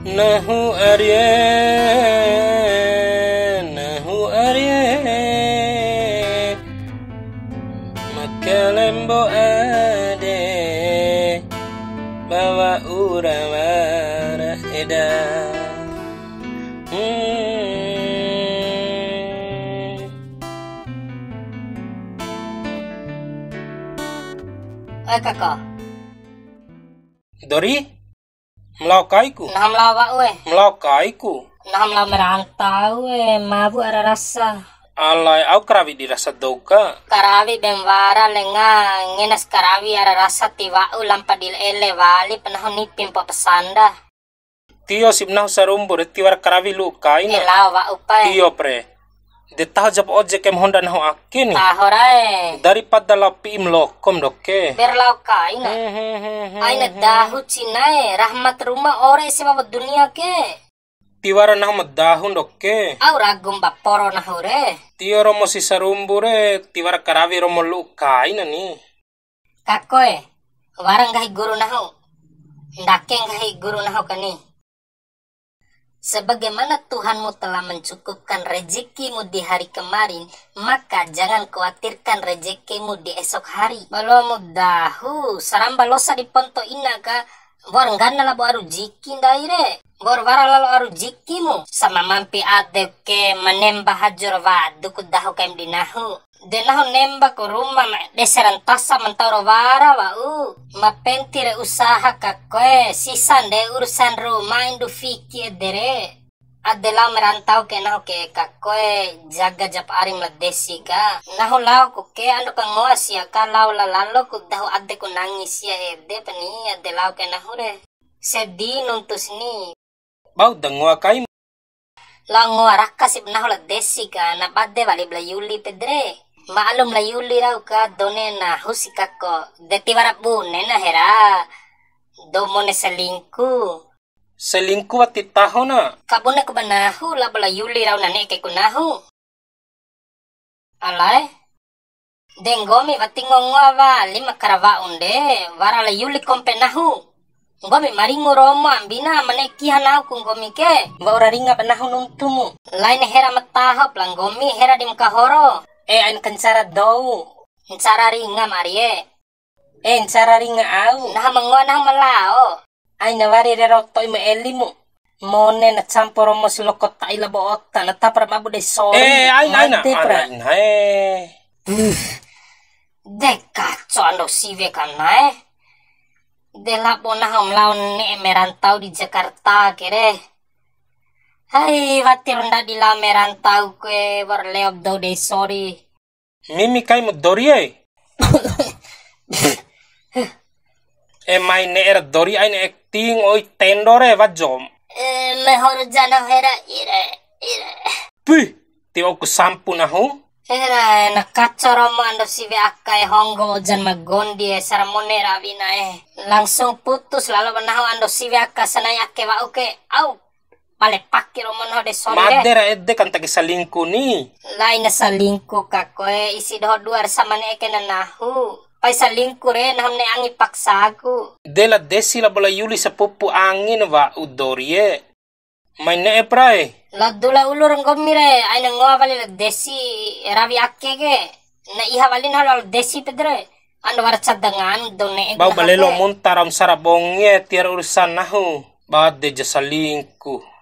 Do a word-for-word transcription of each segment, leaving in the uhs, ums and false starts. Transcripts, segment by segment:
Nahu arie, nahu arie, makalembo ade, bawa ura wara eda. Hmm. Oi, Kako. Dori? Mlao kaiku. Nahu mlao wa'u e. Mlao kaiku. Nahu mlao merantau e, mabu ara rasa. Alai, au karawi di rasa doga. Karawi bem wara lenga, ngenas karawi ara rasa ti wa'u lampa di ele wali pa nahu nipi mpo pesanda. Tio sip nahu sarumbu re, tiwara karawi lu'u kaina. E lao wa'u pa e. Tio pre. De taho jap ojek em honda nahu ake ni. Taho rae. Daripada lao pi'im lokom doke. Ber lao kaina. He, he, he, he, Aina he. Dahu cina e, rahmat ruma ore ese wawo dunia ke. Tiwara nahu ma dahu doke. Au ragum ba poro nahu re. Tio romo si sarumbu re, tiwara karawi romo lu'u kaina ni. Kakoe, wara nggahi guru nahu. Ndake nggahi guru nahu kani. Sebagaimana Tuhanmu telah mencukupkan rezekimu di hari kemarin, maka jangan khawatirkan rezekimu di esok hari. Balomu dahu, saramba losa di ponto ina ka, wa'ur nggana labo aru jiki ndai re. Wa'ur wara lalo aru jikimu. Sama mampi ade ke manemba hajur wadu ku dahu kaim di nahu. De nahu nemba ku ruma ma dese ra ntasa ma ntau ro wara wa'u. Ma penti re usaha kakoe, sisan de urusan ruma indu fiki ede re. Ade lao merantau ke nahu ke kakoe, jaga jap arim la desi ka. Nahu lao ku ke ando ka ngoa sia ka lao la lalo ku dahu ade ku nangi sia ede pani ade lao ke nahu re. Sedi nuntus ni. Bau da ngoa kaim. Lao ngoa raka sip nahu la desi ka, na bade wali ba la Yuli pede re. Ma'lum la Yuli rau ka done nahu si kako. De tiwara bune na hera. Dou mone selingku. Selingku wati taho na. Kabune ku ba nahu, labo la Yuli rau na ne'e ke ku nahu. Alae. De nggomi wati ngongoa wali ma karawa'un de, wara la Yuli kompe nahu. Nggomi maringu romo ambina ma ne'e kiha nahu ku nggomi ke. Wa'ura ringa ba nahu nuntumu. Lain hera ma tahop la nggomi hera di ma kahoro. E ain kancara dou. Ncara ringa ma arie. E ncara ringa au. Naha ma ngoa nahu ma lao. Aina wari re roto'i ma elimu. Mone na campo romo si loko ta'i labo ota, na tapa ra mabu dei sori. Eh, aina, aina, Made pra. Aina, aina, eh. De kaco ando siwe ka na'e. De labo nahu ma lao ne'e merantau di Jakarta ke re. Hai, wati ro ndadi lao merantau ke, wa'ur leo ba dou dei sori. Mimi kaimu Dori e. E mai ne'e ra Dori aina acting oi tendo re wajom. E, mehor jana hera ire, ire. Puih, ti wa'uku sampu nahu. Hera e, na kaco romo ando siwe aka e honggo ojan ma gondi e, sara mone rawi na e. Langsung putus lalo ba nahu ando siwe aka sanai ake wa'u ke. Au. Pale paki romo nahu de sori re. Made ra ede kan taki salingku ni. Laina salingku ka koe, isi doho dua re sama ne'e ke na nahu. Pai salingku re, nahu ne'e angi paksaku. De la Desi labo la Yuli sapupu angin wa'u Dori e. Mai ne'e pra e. La dula ulu ra nggomi re, aina ngoa wali la Desi rawi ake ke. Na iha wali nahu la Desi pede re. Ando wara cadangan dou ne'e. Bau balelo munta raum sara bongi e, tiwara urusan nahu. Bade ja salingku.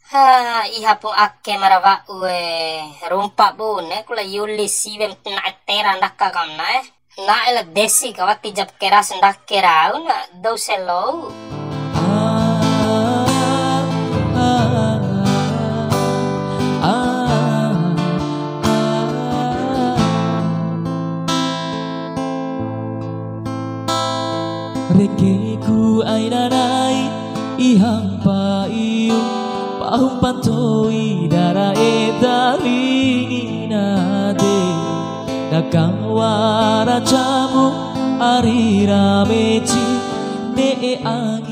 Ha, iha pu ake mara wa'u e, rumpa bune ku la Yuli siwe na'e tera ndaka kam na'e. Na'e la Desi ka wati jap keras ndake rau na dou selou. Rekeku aina nai, iha mpa iu, pahu mpa ntoi dara eda lina de. Na kawara jamu ari ra meci, ne'e angi